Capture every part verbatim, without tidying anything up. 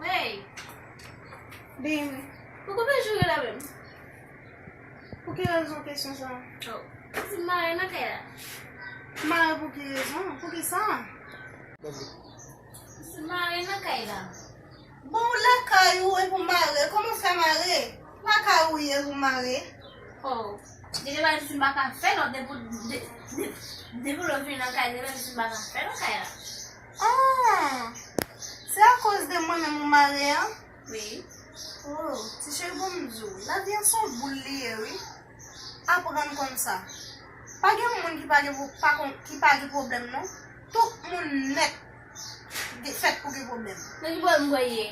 Wey! Bin. Ou koupe joure la menm? Pou ki rezon kesyon sa? Oh. Ou di mare nan kay la. Mare pou ki rezon? Pou ki sa? Ou di mare nan kay la. Bon, ou lakay ou epi w mare. Kòman w fè mare? Lakay ou ye pou mare? Oh. Genlè pa di si m pa ka fè non, depi, de, de, depi lè w vin nan kay, genlè pa di si m pa ka fè nan kay la. Ah! Se akoz de mwen menm ou mare an? Wi. Oh, ti cheri, bon m di w, lavi an se yon boul li ye, wi. Aprann konn sa. Pa gen moun ki pa gen pwo-, pa kon-, ki pa gen pwoblèm, non. Tout moun nèt gen, fèt pou gen pwoblèm. Nan ki pwoblèm ou kwè ye?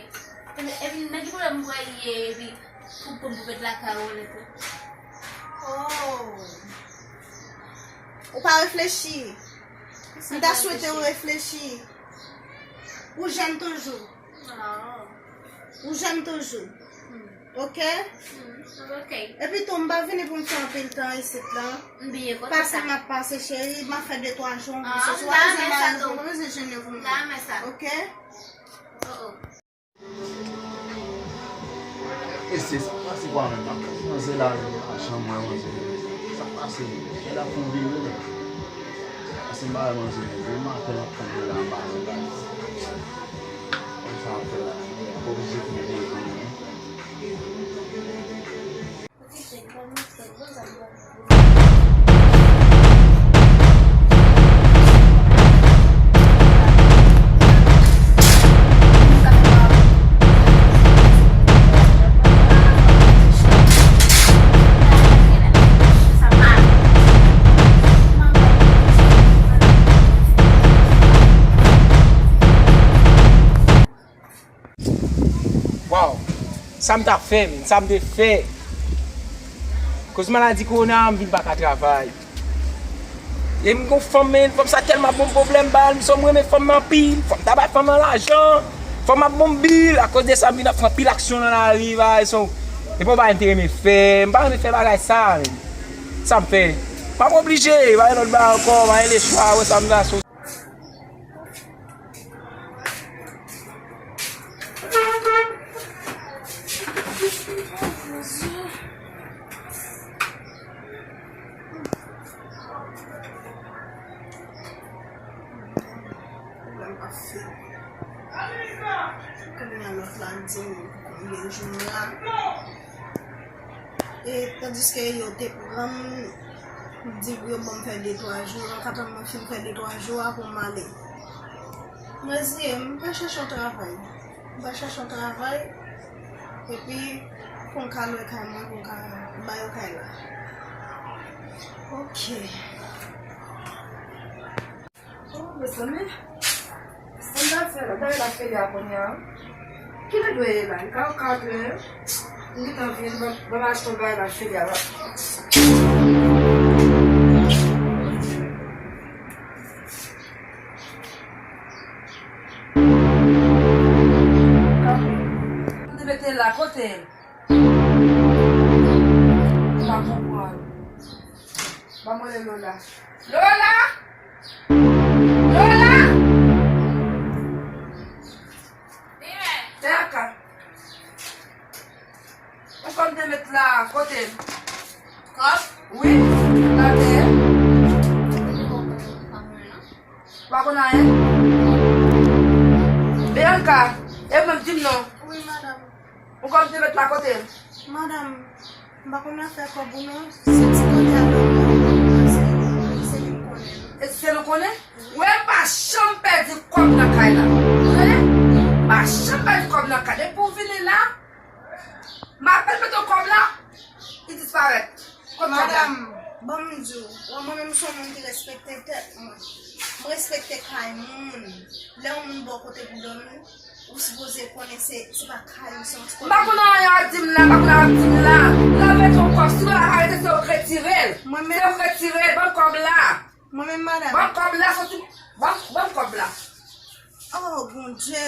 Epi, epi nan ki pwoblèm ou kwè ye, epi pou, pou, pou pèt lakay ou nèt la? Oh. Ou pa reflechi. M ta swete w reflechi. Ou jèn toujou. Ah. Ou jèn toujou. Hmm. Ok? Hmm, ok. Epi tou, m pa vini pou m fè anpil tan isit la. M byen kontan sa. Pase m ap pase, cheri, m ap fè de twa jou. Ah, m ta renmen sa tou. M pa bezwen jene pou mwen. M ta renmen sa. Ok? Oh, oh. Mesye, sa k pase kwa menm? M ap tann manzè la, jan mwen manzè. Sa k pase menm? Gade ap fè yon vire menm. Pase m pa wè manzè menm. Depi maten m ap tann li la, m pa wè l la. Kòm sa ap fè la, m oblije fin vire pou mwen. Waw, sa m t ap fè, menn, sa m te fè. Koz maladi kowona a, m vin pa ka travay. E m gon fanm, menn, fanm sa tèlman ap ban m pwoblèm, bal, m sòm renmen fanm nan anpil, fanm ta bay fanm nan lajan, fanm ap ban m bil, akoz de sa m vin ap fè anpil aksyon nan lari, bay, so, e pa yon bagay m te renmen fè, m pa renmen fè bagay sa, menn. Sa m fè? M ap oblije, pa gen lòt bagay ankò, pa gen lechwa, wè sa m va sou. Kounye a lòt la di m konbyen jou m la. E tandiske yo te pran m, di pou yo ban m fè de twa jou, an ka tann mwen fin fè de twa jou a pou m ale. M reziye m, m pa chèche yon travay. M pa chèche yon travay. Epi pou m ka lwe kay mwen, pou m ka ba yo kay la. Ok. Oh, mezanmi. Sa m ta fè la? Dayè l ap fede a kounye a. Kilè dwe ye la? Li ka kat è. M gentan vin, ban, ban m achte yon bagay l ap fede a la. Kote mete la? Kote l? M pa konprann. Ban mwen rele Lola. Lola! Lola! Teyaka! Ou kòm te met la kote? Kòb? Wi, la tè. Pa konn anyen? Bianca, e mwen di m non. Wi, madanm. Ou kòm te met la kote? Madanm, m pa konn afè kòb ou non. Se ti kote a se li, se li m konnen. E se li w konnen? Ou wè m pa janm pèdi kòb nan kay la. Ou tande? M pa janm pèdi kòb nan kay. Depi w vini la, m apèn mete kòb la, li disparèt. Kot kòb la? Madanm, ban m di w, wè mwen menm se yon moun ki respekte tèt mwen. M respekte kay moun. Lè yon moun ba w kote pou dòmi, ou sipoze konnen se, se pa kay ou, se yon ti kote. M pa konn anyen w ap di m la, m pa konn anyen w ap di m la. Lè w mete yon kòb sou la, arete, se w k retire l. Mwen menm. Se w k retire l, ban m kòb la. Mwen menm, madanm. Ban m kòb la, soti, ban m, ban m kòb la. Oh, Bondye.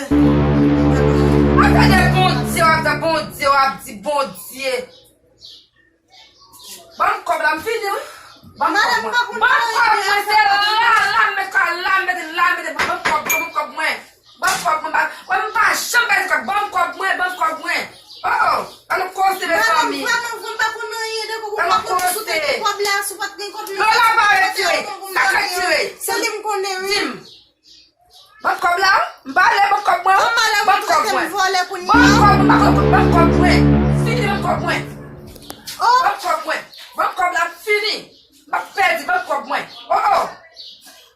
Afè de Bondye, w ap di Bondye, w ap di Bondye. Ban m kòb la, m fini, wi. Ban m kòb mwen. Ban m kòb mwen, se la, la, m met kòb, la, m mete, la, m mete, ban m kòb, ban m kòb mwen. Ban m kòb mwen, ba, wè, m pa janm pèdi kòb, ban m kòb mwen, ban m kòb mwen. Oh, oh, an nou koze, mezanmi. Madanm, vrèman, vrèman, m pa konn anyen de kòb, ou pa konn sou tèt kòb la, si w pa t gen kòb la. Non, la pa retire. Sa k retire? Se li m konnen, wi. Di m. Ban m kòb la, m pale, ban m kòb mwen. Ban m kòb mwen. Ban m kòb mwen, ban m kòb mwen. Fini, ban m kòb mwen. Ban m kòb mwen. Ban m kòb la, fini. M ap pèdi, ban m kòb mwen. Oh, oh.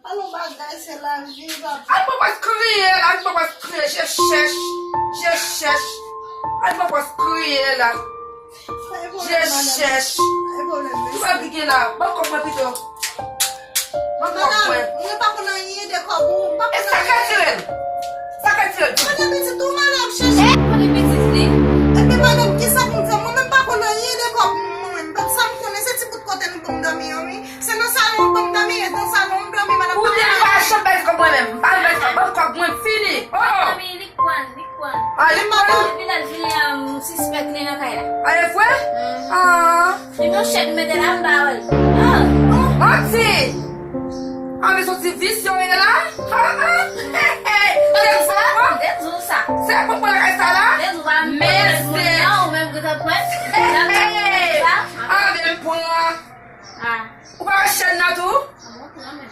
Alon bagay, se lavi, papa. Ay, mwen pral kriye la, mwen pral kriye. Je chèch, je chèch. Ay, mwen pral kriye la. Je chèch. Ki bagay gen la? Ban m kòb mwen pito. Ban m kòb mwen. Mwen pa konn anyen de kòb ou. M pa konn anyen. E sa k retire l? Sa k retire l? Mwen gen pitit tou, madanm, chèche. Mwen gen pitit li. Epi madanm, kisa pou m fè? Mwen menm pa konn anyen de kòb mwen menm. Sa m konnen se ti bout kote nou ban m dòmi an, wi. Se nan salon ban m dòmi, e nan salon m dòmi, madanm. Ou di m pa janm pèdi kòb mwen menm. M pa janm pèdi kòb. Ban m kòb mwen, fini. Oh! Li pran, li pran. Ah, li pran. Depi lè l vini an, m sispèk li nan kay la. Ah, e vre? Ah. Li monchè, m mete la, m ba w l. Ah. Manti! Ah, men se yon ti visye w ye la. Ah, ah. Hey, hey. M te di w sa. Se pou mwen lakay sa la? M te di w pa m konnen moun nan, ou menm ki te pran. Hey, hey. Ah, men m pran. Ah. Ou pa wè chèn nan tou? Ah, bon, non, men.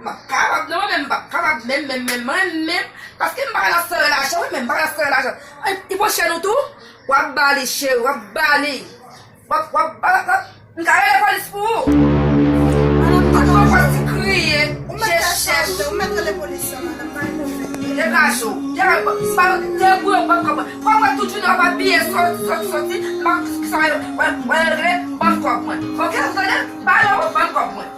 M p ap kapab non, mwen menm, m p ap kapab menm, menm, menm, mwen menm, paske m pa ka nan sere lajan, wi, men m pa ka nan sere lajan. Ay, li pran chèn ou tou? W ap ba li, cheri, w ap ba li. W ap, w ap, w ap, w ap, m ka rele polis pou ou. Madanm, ou pa pati kriye, je chèch. Ou mèt rele polis la, madanm, pa gen pwoblèm. Degaje w. Degaje w. Degaje w, ban m kòb mwen. Kòb mwen tout jounen w ap abiye soti, soti, soti. M pa konn kisa w ap regle, ban m kòb mwen. Oke, ou tande? Pale w, ban m kòb mwen.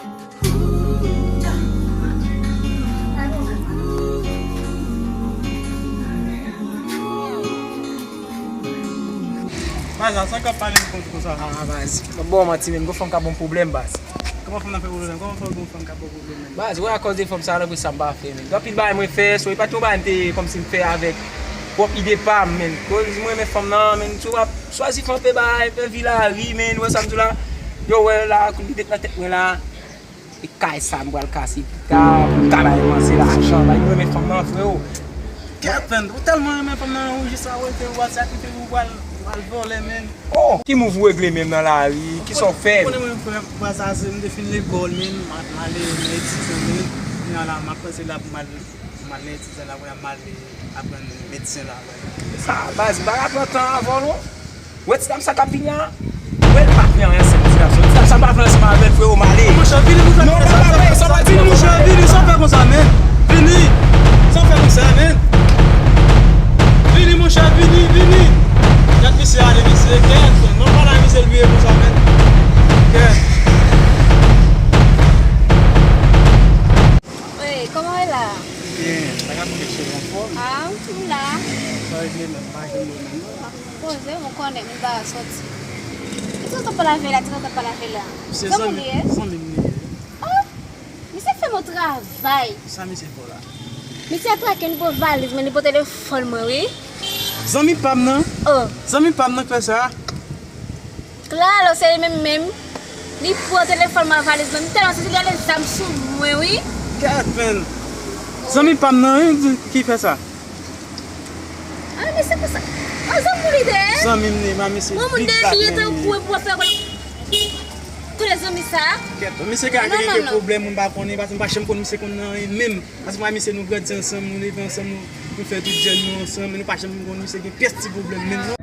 Baz, a sa k ap pale m kont konsa? Ah, baz. Bon, manti menm, gon fanm k ap bon pwoblèm, baz. Kòman fanm nan fè pwoblèm? Kòman fè gon fanm k ap bon pwoblèm menm? Baz, wè, akòz de fanm sa, nan sa m pa fè, menm. Gen anpil bagay mwen fè, so, e pa t yon bagay m te kòmsi m fè avèk pwòp ide pa m, menm. Koz mwen renmen fanm nan, menm, si w ap chwazi fanm fè bagay, fè vi lari, menm, wè sa m di w la, yo, wè la, kou lide nan tèt mwen la. E kay sa m pral kase pita, pou m ka bay manze lajan, bay mwen renmen fanm nan, freo. Kèt, man, ou tèlman renmen fanm nan, ou jis a rete, ou pral sakrifye, ou pral, ou pral vòlè, man. Oh, ki move ou regle menm nan lari, kisa w fè? Ou konnen mwen, frè, m pral sa, se m te fin lekòl, man, m al, m al etidye, man. Kounye a la, m ap panse la pou m al, m al nan etidye la, kounye a m al aprann medsen la, wè. Sa, baz, m pa ka pran tan avè w, non. Wè ti dam sa k ap vini an? Wè l pa fè anyen, se ti dam sa. Ti dam sa pa vle ansanm avè l, freo, m ale. Monchè, vini, monchè, non, pa vle ansanm avè l, vini, monchè, vini, san fè konsa, man. Vini, san fè konsa, man. Vini, monchè, vini, vini. Gad misye ale, misye, kèt, non, pa la misye l vire konsa, man. Kèt. Ey, kòman w ye la? Byen, sa k ap fèt, cheri, anfòm? Ah, m tou la. Sa w regle menm, pa janm wè menm non. Poze, ou konnen, m ta soti. Ti tonton pa lave la, ti tonton pa lave la. Misye zanmi, zanmi m li ye. Oh, misye fè m yon travay. Sa misye fè w la? Misye atrake m, li pran valiz mwen, li pran telefòn mwen, wi. Zanmi pa m nan? Oh. Zanmi pa m nan k fè sa? Klalo, se li menm menm. Li pran telefòn mwen, valiz mwen. M tèlman santi li ale zam sou mwen, wi. Kèt, man. Zanmi pa m nan, wi, ki fè sa. Ah, men se pou sa. Ah, zanmi pou li de. Zanmi m li, man, misye big bag, man. Mwen, moun de li, tankou pou fè konnen zanmi sa. Kèt, misye ka gen kèk pwoblèm, mwen pa konnen, paske m pa janm konn misye konn nan anyen menm. Paske mwen, misye, nou grandi ansanm, nou leve ansanm, nou, nou fè tout jèn nou ansanm, men nou pa janm konn misye gen pyès ti pwoblèm menm non.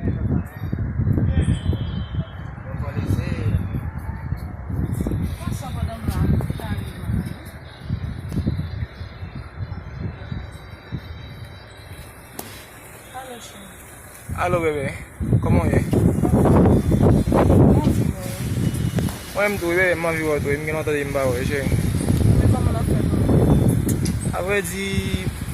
Alo, cheri. Alo, bebe. Kòman w ye? Mwen menm tou, bebe, m anvi wè w tou, m gen lontan depi m pa wè w, cheri. Men kòman l ap fèt? Avrèdi,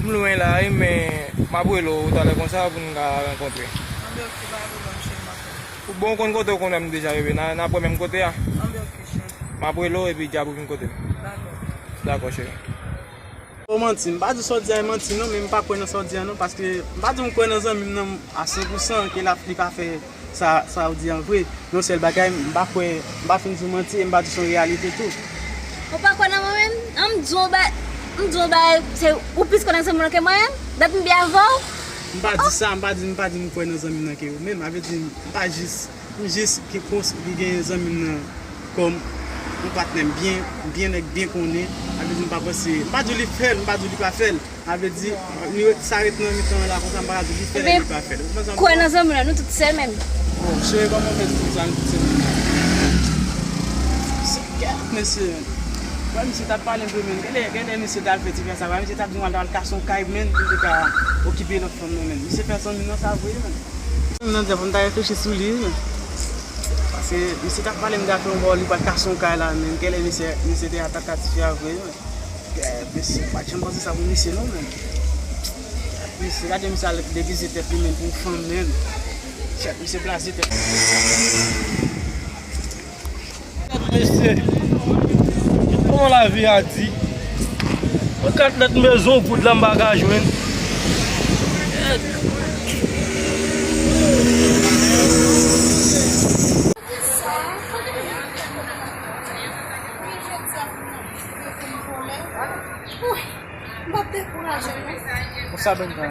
m lwen la, wi, men m ap rele w talè konsa pou n ka rankontre. Anben, oke, pa gen pwoblèm, cheri, m ap rele w. Ou bon, ou konn kote w konn wè m deja, bebe, n a, n ap wè menm kote a. Anben, oke, cheri. M ap rele w epi di a pou vin kote m. Dakò. Dakò, cheri. Ou manti, m pa di sa w di a e manti non, men m pa kwè nan sa w di a non, paske m pa di m kwè nan zanmi m nan a san pou san ke l ap, li ka fè Sa, sa w di an vre. Yon sèl bagay, m pa kwè, m pa fin di w manti, e m pa di w se yon reyalite tou. Ou pa kwè nan mwen menm? An m di w ba, m di w ba, se ou plis kwè nan zanmi w ke mwen menm? Dat m byen avè w? M pa di sa, m pa di, m pa di m kwè nan zanmi m nan ke ou menm. A vle di, m pa jis, m jis ki kons-, ki gen zanmi m nan kòm yon patnè m byen, byen nèg, byen konnen. A vle di, m pa panse, m pa di w li fè l, m pa di w li pa fè l. A vle di, li ret, sa ret nan mitan an la konsa, m pa ka di li fè l, li pa fè l. Ou konprann sa m di w? Kwè nan zanmi w la, nou tout sè menm. Bon, cheri, kòman w fè di tout sa, nou tout sè menm la? Se kèt, mesye. Wè, misye t ap pale m vre, menm. Genlè, genlè, misye t al fè ti fè sa, wè, misye t ap di m al, al kase yon kay, menm, pou l te ka okipe lòt fanm nan, menm. Misye fè zanmi nan sa vre, menm. Zanmi nan di pou m ta reflechi sou li, menm. Paske misye t ap pale m de afè yon bò, li pral kase yon kay la, menm. Genlè, misye, misye te al kase ti fè a vre, menm. Eh, mesye, m pa t janm panse sa pou misye non, menm. Mesye, gade misye al degize tèt li, menm, pou yon fanm, menm. Chèf, misye blaze tèt li. Mesye, kòman lavi a di? Mwen kat lèt m bezwen yon poud la, m pa ka jwenn. Wi, jodi a pou mwen vin vole. Wi, m p ap dekouraje non. Konsa, Blanka.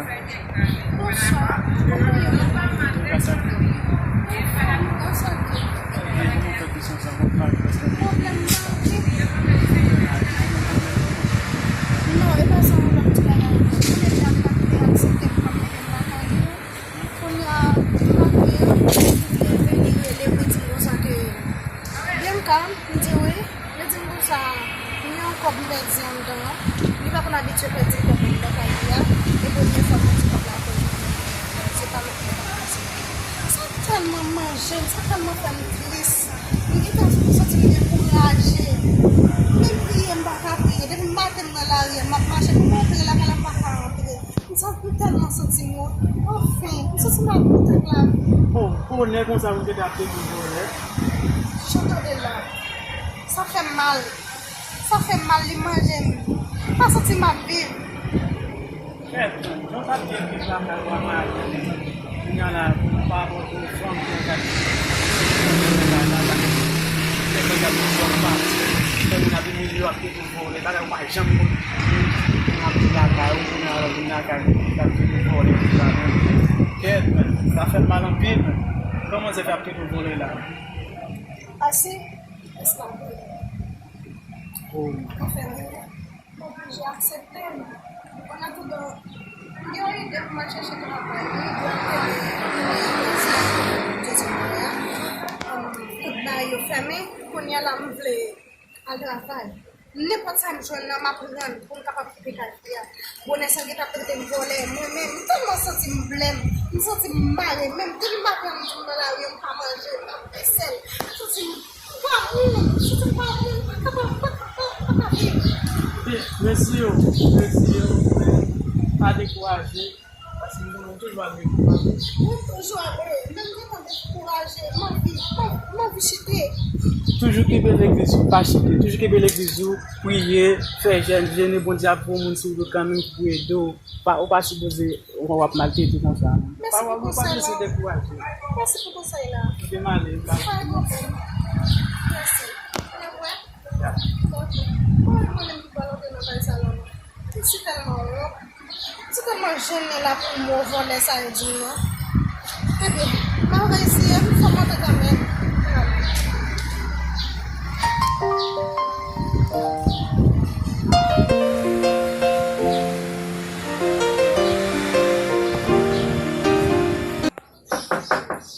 Bonswa. Kòman w ye? Blanka, sa va? Anfòm, ansanm. Kòman w fè kesyon sa? Kòman w fè kesyon sa? Pwoblèm nan, wi. Non, e pa sa, yon lòt ti bagay. Kounye a, m pa te aksepte pou m ap mete m lakay li. Kounye a, m pa te vle vini rele pou di m konsa ke Blanka, m di wi. Li di m konsa, gen yon kòb m pèdi anndan an. Li pa konn abitye pèdi kòb anndan kay li a. E premye fwa m pèdi kòb la, akoz se pa lòt moun k ap pase. Sa tèlman manje m, sa tèlman fè m tris. M gentan santi m dekouraje. Menm priye, m pa ka priye. Depi maten m nan lari a, m ap mache. Pou m antre lakay la, m pa ka antre. M santi, m tèlman santi m wont. Anfen, m santi m ap moute ak lavi. Bon, bonè konsa pou m te ap te di vòlè. Jan tande la. Sa fè m mal. Sa fè m mal, li manje m. M pa santi m ap viv. Kèt, jan w t ap byen viv lakay ou a madanm ou, kounye a la, pa rapò pou fanm ki ap gade, fè moun ap imilye w, ap kite w vole, bagay ou pa janm konn, moun ap di lakay ou, kounye a la, vin lakay ou, ap kite w vole, tout sa menm. Kèt, sa fè m mal anpil. Kòman se fè ap kite w vole la? Ase, esklav. Oh. Anfen, Mwen oblije aksepte l. An atandan, m gen yon ide pou m al chèche travay. Li dwe ap kenbe, li dwe ap kenbe sa, Jezi mwen a. Tout bagay yo fèmen. Kounye a la, m vle al travay. Nenpòt sa m jwenn nan, m ap rann pou m kapab kite kay fi a. Bonè sa gentan trete m vòlè. Mwen menm, m tèlman santi m blèm, m santi m mare. Menm depi maten an, m di m nan lari, m pa manje, m pa bwè sèl. M santi m M pa moun, m santi m pa moun, m pa kapab, m pa kapab, m pa ka viv. Mesye yo, mesye yo, pa dekouraje, paske m konnen w toujou ap rele pou mwen. Mwen toujou ap rele, men m gentan dekouraje, m anvi, m anvi, m anvi chite. Toujou kenbe legliz ou, pa chite. Toujou kenbe legliz ou, priye, fè jèn, jene, Bondye ap voye yon moun sou wout ou kanmenm ki pou ede w. Pa, ou pa sipoze w ap maltrete konsa. Mèsi pou konsèy la. Mèsi pou konsèy la. Mwen te male, m pa gen pwoblèm. Mèsi. Ou wè? Ok. Bon, mwen menm ki pral antre nan kay sa la, non. M si tèlman wont. M si tèlman jennen la pou mo vòlè sa yo di m nan. Ebyen, m ap reyisi, m fò m antre kanmenm.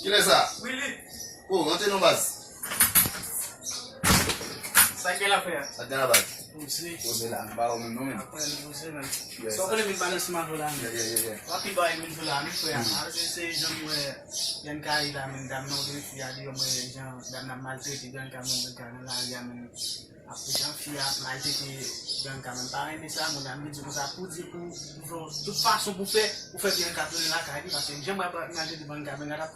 Kilè sa? Willy. Oh, rantre non baz. Sa k gen la frè? Sa k gen la baz? Poze. Poze la, m pa wè w menm non menm. Apre nou poze menm. Yeah. Sa w konnen vin pale ansanm avè w la menm. Yeah, yeah, yeah, yeah. W ap pi bay menm tou la menm frè. Mm. Alò se, se jan m wè Bianca ye la menm, dam nan w te mete deyò, m wè jan dam nan ap maltrete Bianca menm, Bianca nan lari a menm. Ap jan fi a ap maltrete Bianca menm. Pa renmen sa, moun nan vin di konsa pou di pou, pou fè tout fason pou fè, pou fè Bianca tounen lakay li, paske jan m wè ap maltrete Bianca, Bianca t ap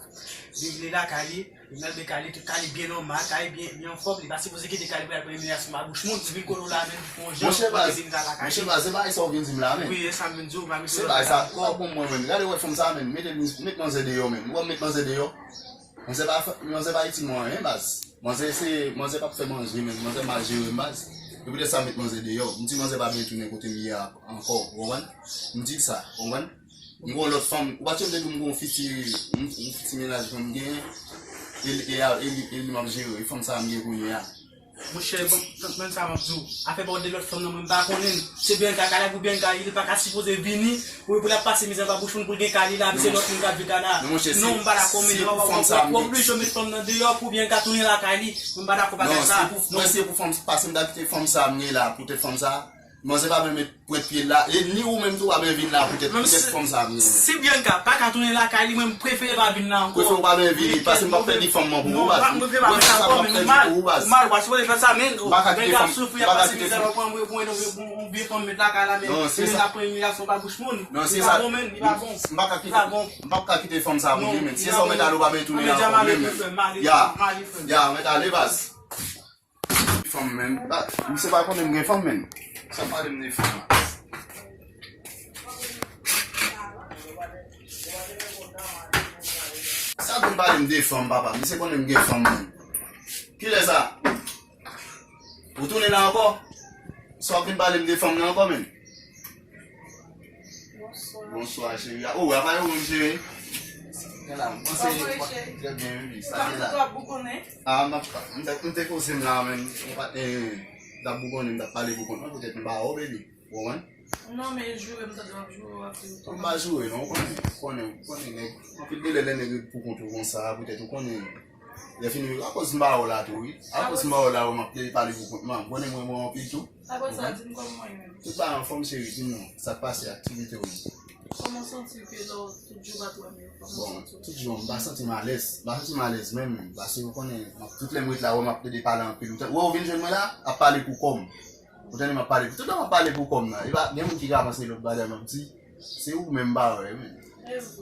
viv li lakay li, li nan lakay li, tout kay li byen nòmal, kay li byen, byen anfòm, li pa sipoze kite kay li pou l al pran imiliasyon nan bouch moun, vin kote w la menm pou fè yon jan, pou te vin lakay li. Monchè baz, se pa sa w vin di m la menm. Wi, e sa m vin di w, pa mete w lakay la. Se bagay sa twòp pou mwen menm. Gade wè fanm sa menm, mete, met manzè deyò menm. Ou wè m met manzè deyò? Manzè pa fè, manzè pa itil mwen anyen, baz. Manzè se, manzè p ap fè manje, men manzè mal jere m, baz. E poutèt sa m met manzè deyò. M di manzè pa bezwen tounen kote m ye a ankò, ou konprann? M di l sa, ou konprann? M gen yon lòt fanm, ou pa t janm tande m gen yon fiti, yon, yon fiti mennaj mwen m genyen? E li, e a, e li, e li m ap jere, e fanm sa a m gen kounye a. Monchè, bon, tank menm sa m ap di w. Afè pa w de lòt fanm nan, mwen m pa konnen l. Se Bianca k al la pou Bianca, li pa ka sipoze vini pou, pou l ap pase mizè anba bouch moun pou l gen kay li la, epi se lòt moun k ap viv la la. Non, monchè, non, m pa dakò, men si e pou fanm sa a, w oblije met fanm nan deyò pou Bianca tounen lakay li. Mwen m pa dakò bagay sa. Non, si e pou, mwen, si e pou fanm, pase m ta kite fanm sa a m ye la, poutèt fanm sa a. Manzè pa menm met pwent pye l la, e ni ou menm tou pa menm vin la poutèt, poutèt fanm sa a m ye. Si Bianca pa ka tounen lakay li, mwen m prefere pa vin la ankò. Prefere w pa menm vini, paske m p ap pèdi fanm mwen pou ou, baz. Non, m prefere pa vin la ankò, men ou mal, ou mal, ou pa sipoze fè sa, men Bianca ap soufri, ap pase mizè, w ap pran yon, yon, yon, yon vye fanm met lakay la, men, men l ap pran imilyasyon pa bouch moun. Non, se sa. Li pa bon, men, li pa bon. M pa ka kite, m pa ka kite fanm sa a pou li, men. Si e sa w mèt ale, ou pa menm tounen la ankò, men. Ya, ya, mèt ale, baz. Fanm, men. Ba, misye pa konnen m gen fanm, men. Sa pale m de fanm? Sa vin pale m de fanm, papa? Misye konnen m gen fanm, men. Kilè sa? Ou tounen la ankò? Sa w ap vin pale m de fanm nan ankò, men? Bonswa, cheri. Oh, apa yo menm, cheri? Gen la, m panse. Kòman w ye, cheri? Trè byen, wi. Sa gen la? Ou t ap bougonnen? Ah, m ap, m te, m te koze m la, men. M pa, eh, m t ap bougonnen, m t ap pale pou kont mwen, poutèt m pa wè w, baby. Ou konprann? Non, men joure, m tande w ap joure, w ap di w. M pa joure, non, ou konnen, ou konnen, ou konnen, nèg. Anpil de lè, lè nèg ret pou kont ou konsa, poutèt ou konnen. Lè fini, akoz m pa wè w la tou, wi. Akoz m pa wè w la, w ap plede pale pou kont mwen. Ou konnen mwen, mwen anpil tou. Apre sa, di m kòman w ye menm? Tout bagay anfòm, cheri, di m non. Sa k pase, aktivite w menm? Kòman w santi w ke lè w tout jou w pa t wè m yo? Kòman w santi w? Bon, tout jou, m pa santi m alèz. M pa santi m alèz menm, menm. Paske ou konnen, m ap, tout lè m ret la, w ap plede pale anpil. Ou tande, w vin jwenn mwen la, ap pale pou kò m. Ou tande, m ap pale. Tout lè m ap pale pou kò m nan. E pa, gen moun ki ka panse lòt bagay m ap di. Se ou menm m pa wè, menm.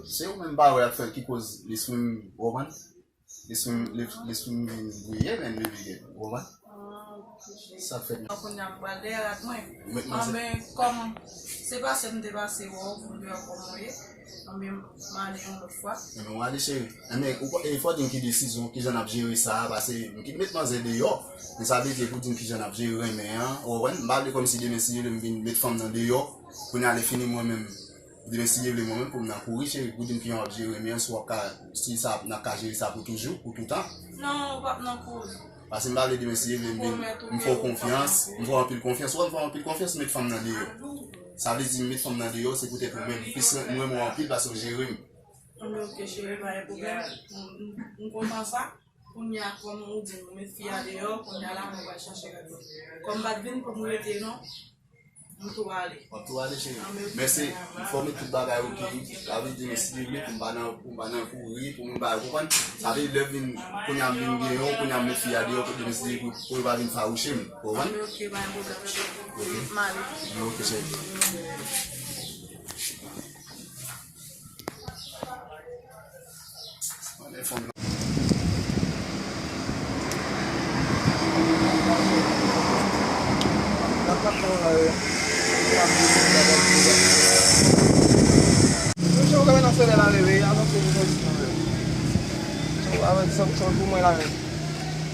Se ou menm m pa wè ap fè ki koz lespri m, ou konprann? Lespri m, le-, lespri m vin griye, men, le vye, ou konprann? Ah, ok, cheri. Sa k fèt. Bon, kounye a m pral dèyè rad mwen. Anben, kòm se pase m te pase wè w, pou m te wè kòman w ye. Anben, m ale yon lòt fwa. Enben, w ale, cheri. Enben, ou, e, fò w di m ki desizyon, kijan n ap jere sa a, paske m ki met manzè deyò. Men sa vle di pou di m kijan n ap jere renmen an. Ou konprann? M pa vle kòmsi demen si Dye vle m vin met fanm nan deyò. Kounye a lè fini mwen menm. Demen si Dye vle mwen menm pou m nan kouri, cheri, pou di m kijan w ap jere renmen an, si w ap ka, si sa, n ap ka jere sa pou toujou, pou toutan. Non, ou p ap nan kouri. Paske m pa vle demen si Dye vle m vin, m fè w konfyans, m fè w anpil konfyans, ou wè m fè w anpil konfyans, m met fanm nan deyò. Sa vle di m met fanm nan deyò, se poutèt ou menm. Plis mwen renmen w anpil paske w jere m. Anben, ok, cheri, pa gen pwoblèm. M, m, m kontan sa. Kounye a, kòm ou di m, ou met fi a deyò, kounye a la, mwen pral chache lòt. Kòm m pa t vin pou m rete, non. M tou ale. W ap tou ale, cheri. Men se, m fòme tout bagay, ok. Sa vle di, men si Dye vle, pou m pa nan, pou m pa nan kouri, pou moun pa konprann. Sa vle di, lè vin, kounye a m vin gen yon, kounye a m met fi a deyò, pou demen si Dye vle, pou, pou yo pa vin fawouche m. Ou konprann? Ok, pa gen pwoblèm. Ok. M ale. Ok, cheri.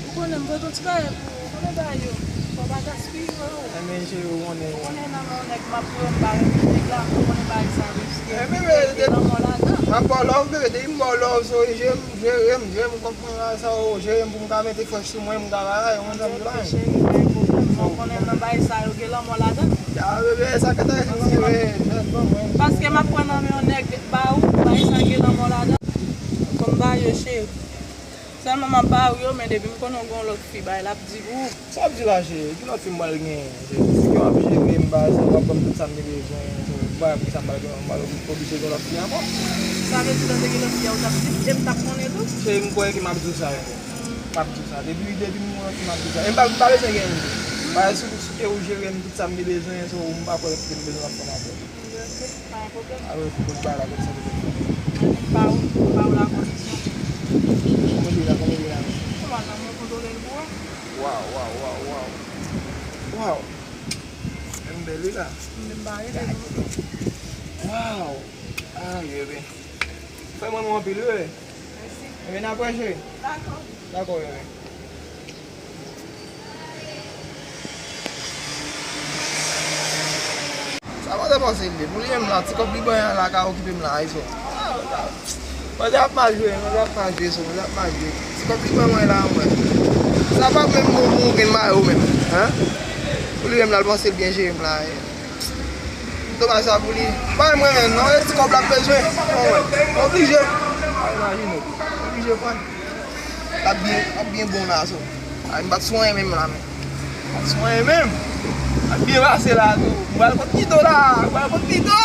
Ou konnen m pote yon ti bagay pou ou, konnen bagay yo, fò w pa gaspiye yo. Enben, cheri, ou konnen. Ou konnen nan men yon nèg m ap pran, m pa renmen nèg la, ou konnen bagay sa riske. Enben, bebe, gen lanmò ladan. M ap ba w love, bebe, depi m ba w love, so, jere m, jere m, jere m, jere m, konprann sa, ou jere m pou m ka mete fòs sou mwen, m ka bagay, ou konn sa m di la. Cheri, pa gen pwoblèm, men ou konnen nan bagay sa yo, gen lanmò ladan. Ya, bebe, sa k ta rive, bebe, jès ban mwen. Paske m ap pran nan men yon nèg ba ou, bagay sa gen lanmò ladan. Kòm bagay yo, cheri. Sèlman m ap ba ou yo, men depi m konnen w gen yon lòt fi, bay l ap di pou ou. Sa w ap di la, cheri? Ki lòt fi m pral genyen, cheri? Si ke w ap jere m, pa egzanp, w ap ban m tout sa m te bezwen, so, m pa wè poukisa m pral gen, m pral oblije gen lòt fi ankò. Sa vle di lè w te gen lòt fi a, ou t ap di m, e m t ap konnen tou? Cheri, m kwè ke m ap di w sa, wi. M ap di w sa. Depi, depi m gen yon lòt fi, m ap di w sa. E m pa, m pa bezwen genyen. Paske si, si ke ou jere m tout sa m te bezwen, so, m pa kwè ke m bezwen lòt fanm ankò. Ok, pa gen pwoblèm. Alò, se kote bagay la, kote sa te fèt. Annik pa ou, pa ou la kondisyon. Kòman li ye la, kòman li ye la menm? Kòman nan mwen kontwole l pou ou? Waw, waw, waw, waw. Waw. Menm bèl wi la. Menm bagay la. Waw. Ah, bebe. Fè mwen nou anpil wi. Mèsi. Enben, n ap wè, cheri. Dakò. Dakò, bebe. Sa pa te panse li. Pou li menm la, ti kòb li ban la ka okipe m la, Izo. Mwen ap mal jwe, mwen ap mal jwe, so, mwen ap mal jwe. Ti kòb li ban mwen la, mwen. Sa pa menm bon pou ou gen mayo menm, hein? Pou li menm la, l panse l byen jere m la, hein? Domaj sa pou li. Pa mwen menm, non, e ti kòb la bezwen. Bon, mwen. Oblije. A, imajine w. Oblije pran. L ap byen, l ap byen bon la, so. Ay, m pa t sou anyen menm la, men. M pa t sou anyen menm. L ap byen pase la, tou. M pral kot Nido la. M pral kot Nido.